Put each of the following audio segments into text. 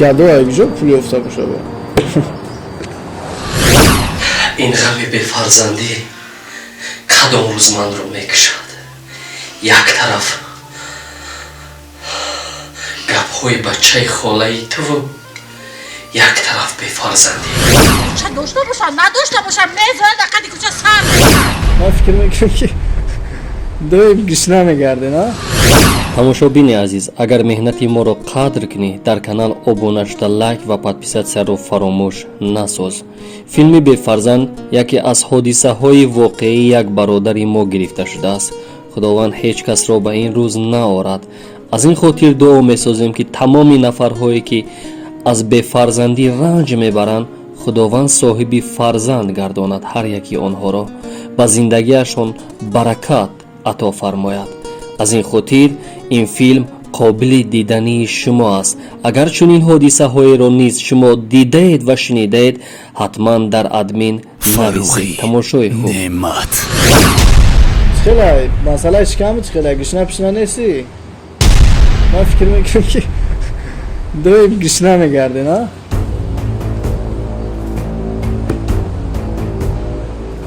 Гадо куҷо пул ёфта бошад? Ин ғами бефарзандӣ кадом рӯз манро мекушад? Як тараф гапҳои бачаи холаи туву, як тараф бефарзандӣ. Кӯча дошта бошам, надошта бошам, мезанад дар қади кӯча сар. Ман фикр мекунам, ки доим гушна мегардем, а? Тамошобини азиз, агар меҳнати моро қадр кунӣ, дар канал обуна шуда, лайк ва подписатсияро фаромӯш насоз. Филми «Бефарзанд» яке аз ҳодисаҳои воқеии як бародари мо гирифта шудааст. Худованд ҳеҷ касро ба ин рӯз наорад. Аз ин хотир дуо месозем, ки тамоми нафарҳое, ки аз бефарзандӣ ранҷ мебаранд, Худованд соҳиби фарзанд гардонад, ҳар яки онҳоро ба зиндагиашон баракат ато фармояд. Аз ин хотир ин филм қобили дидании шумо аст. Агар чунин ҳодисаҳоеро низ шумо дидаед ва шунидаед, ҳатман дар админ нависед. Тамошои хуб. Неъмат. Хелай масъалаи шиками чӣ хелай, гушна пишна нестӣ? Ман фикр мекунам, ки доим гушна мегардем, а?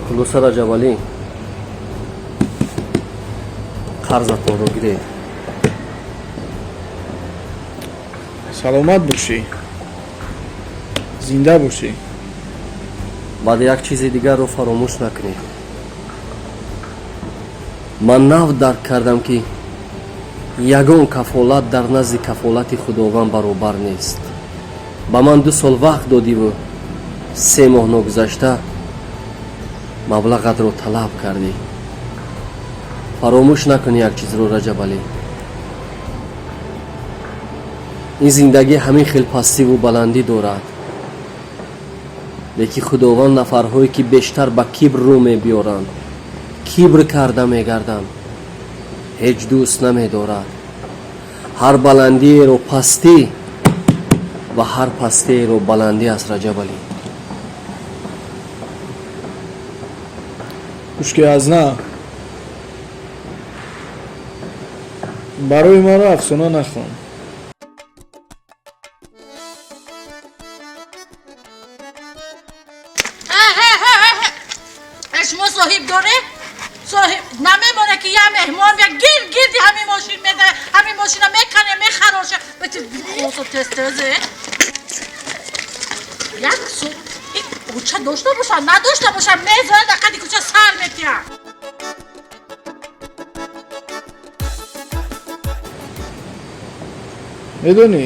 Хулоса, Раҷабалӣ, қарзатонро гиред. Саломат бошӣ, зинда бошӣ. Баъд як чизи дигарро фаромӯш накунед. Ман нав дарк кардам, ки ягон кафолат дар назди кафолати Худованд баробар нест. Ба ман 2 сол вақт додиву 3 моҳ ногузашта маблағатро талаб кардӣ. Фаромӯш накунӣ як чизро, Раҷабалӣ: ин зиндагӣ ҳамин хел пастиву баландӣ дорад, лекин Худованд нафарҳое, ки бештар ба кибр рӯ мебиёранд, кибр карда мегарданд, ҳеҷ дӯст намедорад. Ҳар баландиеро пастӣ ва ҳар пастиеро баландӣ аст, Раҷабалӣ. Гӯш ки, аз на барои маро афсона нахон. Шумо соҳиб доре? Соҳиб намемоне, ки я меҳмон бия, гир гирди ҳамин мошин меда, ҳамин мошина мекане, мехароша. Бити тез тезе. Як су кӯча дошта бошам, надошта бошам, мезанад дар қади кӯча сар метиҳам. Медонӣ,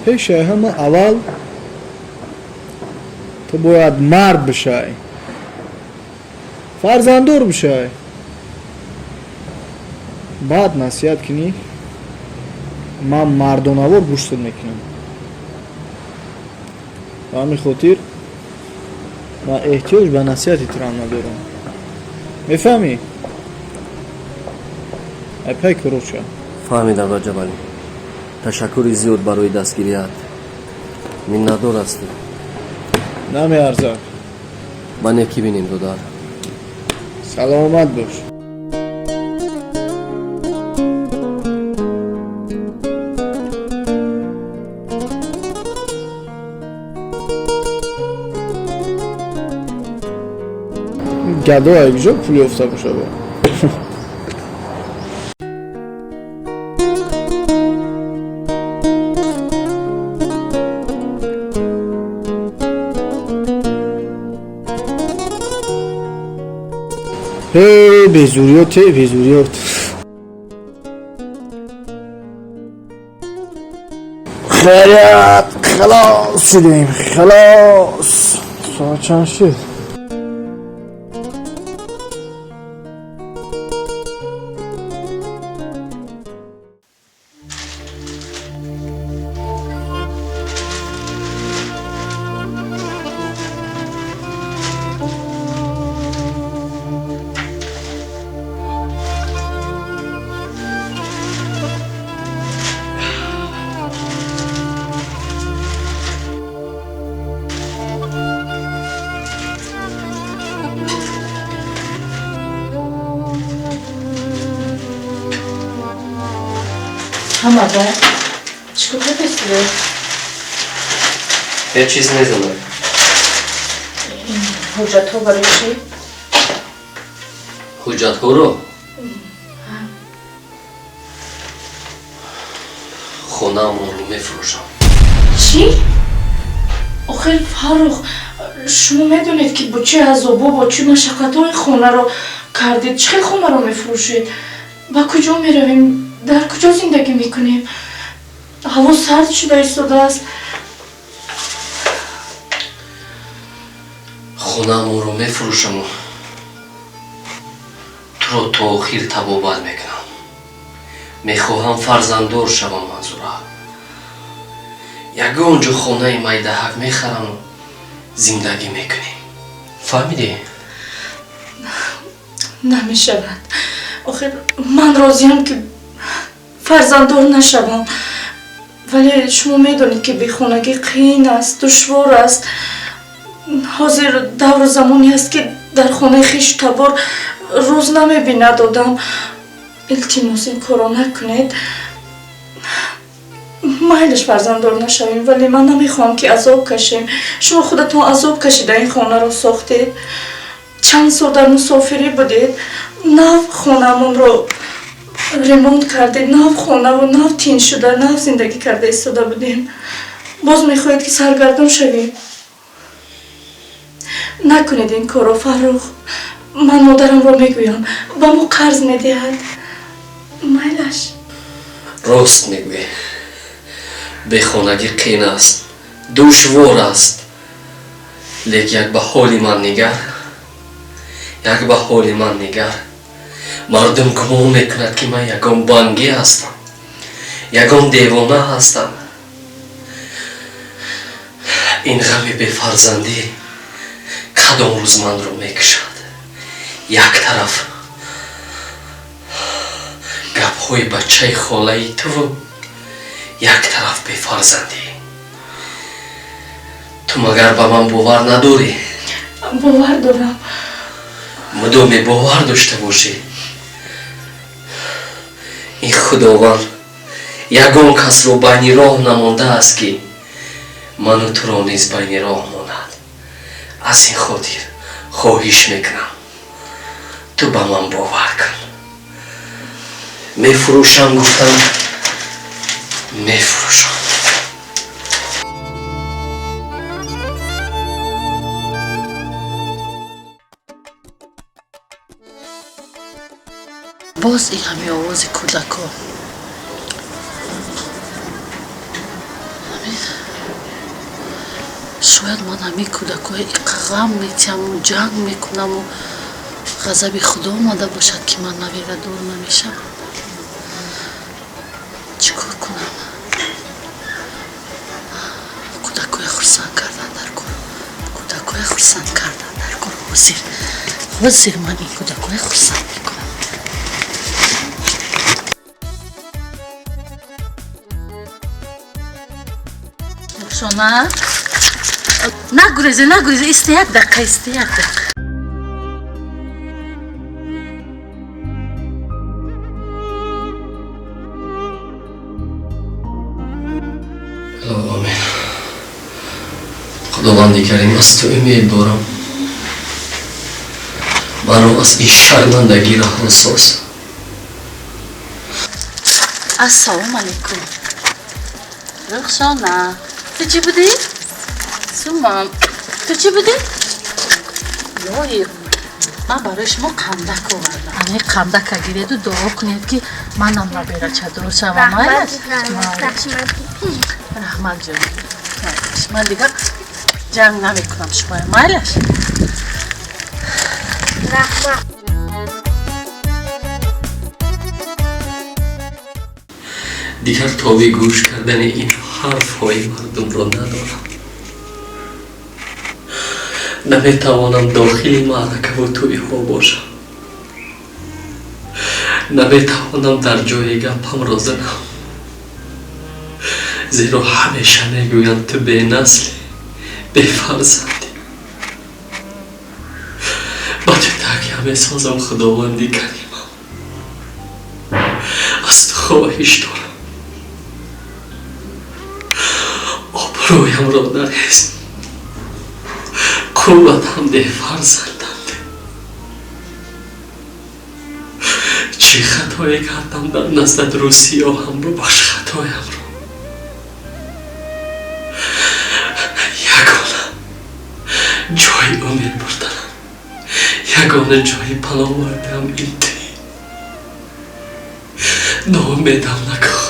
пешаи ҳама аввал ту бояд мард бишай, фарзанддор бишай, баъд насиҳат кунӣ, ман мардонавор гӯштат мекунам. Ба ҳамин хотир ман эҳтиёҷ ба насиҳати турам надорам, мефаҳмӣ? Айпай короча. Фаҳмидам, Раҷабалӣ. Ташаккури зиёд барои дастгирият, миннатдор ҳастем. Намеарзад. Ба некӣ бинем, додар. Саломат бош. Гадо куҷо пул ёфта бошад? Ҳей, безуриёт, эй безуриёт. Хайрият, халос шудем, халос. Соат чанд шуд? Ҳама бояд Чӣ кор кардастида? Ҳеҷ чиз незанам. Ҳуҷҷатҳо барои чӣ? Ҳуҷҷатҳоро? Хонаамонро мефурӯшам. Чӣ? Охир Фаррух, шумо медонед, ки бо чӣ азобо, бо чӣ машаққатҳо ин хонаро кардед. Чӣ хел хонаро мефурӯшед? Ба куҷо меравем? Дар куҷо зиндагӣ мекунем? Ҳаво сард шуда истодааст. Хонаамонро мефурӯшаму туро то охир табобат мекунам. Мехоҳам фарзанддор шавам, Манзура. Ягон ҷо хонаи майдаҳак мехараму зиндагӣ мекунем. Фаҳмидӣ? Намешавад. Охир ман розиям, ки фарзанддор нашавам, вале шумо медонед, ки бехонагӣ қиин аст, душвор аст. Ҳозир давру замоне аст, ки дар хонаи хешу табор рӯз намебинад одам. Илтимос, ин корро накунед. Майлаш, фарзанддор нашавем, вале ман намехоҳам, ки азоб кашем. Шумо худатон азоб кашида ин хонаро сохтед, чанд сол дар мусофирӣ будед, нав хонаамонро ремонт кардед, нав хонаву нав тин шуда, нав зиндагӣ карда истода будем. Боз мехоҳед, ки саргардон шавем? Накунед ин корро, Фаррух. Ман модарамро мегӯям, ба мо қарз медиҳад. Майлаш. Рост мегӯӣ, бехонагӣ қиин аст, душвор аст, лек як ба ҳоли ман нигар, як ба ҳоли ман нигар. Мардум гумон мекунад, ки ман ягон бангӣ ҳастам, ягон девона ҳастам. Ин ғами бефарзандӣ кадом рӯз манро мекушад? Як тараф гапҳои бачаи холаи туву як тараф бефарзандӣ. Ту магар ба ман бовар надорӣ? Бовар дорам. Мудоме бовар дошта бошӣ, ин Худованд ягон касро байни роҳ намондааст, ки ману туро низ байни роҳ монад. Аз ин хотир хоҳиш мекунам, ту ба ман бовар кун. Мефурӯшам гуфтам, мефурӯшам. Боз ин ҳами овози кӯдако. Шояд ман ҳамин кӯдакои иқа ғам метиҳаму ҷанг мекунаму ғазаби Худо омада бошад, ки ман наберадор намешавам. Чӣ кор кунам? Кӯдакоя хурсанд кардан дар кор, кӯдакоя хурсанд кардан дар кор. Ҳозир, ҳозир ман ин кӯдакоя хурсанд мекунам. Шона, нагурезе, нагурезе, исте як дақиқа, исте як дақиқа. Амин. Худованди карим, аз ту умед дорам, маро аз ин шармандагӣ раҳо соз. Ассалому алайкум, Рухшона. Ту чӣ будӣ? Сумам, ту чӣ будӣ? Ёи, ман барои шумо қандак овардам. Ани қандака гиреду дуо кунед, ки манам наберачадор шавам. Раҳмат, ҷон. Ман дигар ҷанг намекунам шумоя, майлаш? Раҳмат. Дигар тоби гӯш кардани ин ҳарфҳои мардумро надорам. Наметавонам дохили маъракаву тӯйҳо бошам, наметавонам дар ҷои гапамро занам, зеро ҳамеша мегӯянд: ту бенаслӣ, бефарзандӣ. Ба ту такя месозам, Худованди каримам. Аз ту хоҳиш дорам. Рӯямро нарез, қувватам деҳ, фарзандам деҳ. Чӣ хатое кардам дар наздат, рӯсиёҳам, бубахш хатоямро. Ягона ҷои умед бурданам, ягона ҷои паноҳ овардаам ин туӣ. Ноумедам накун.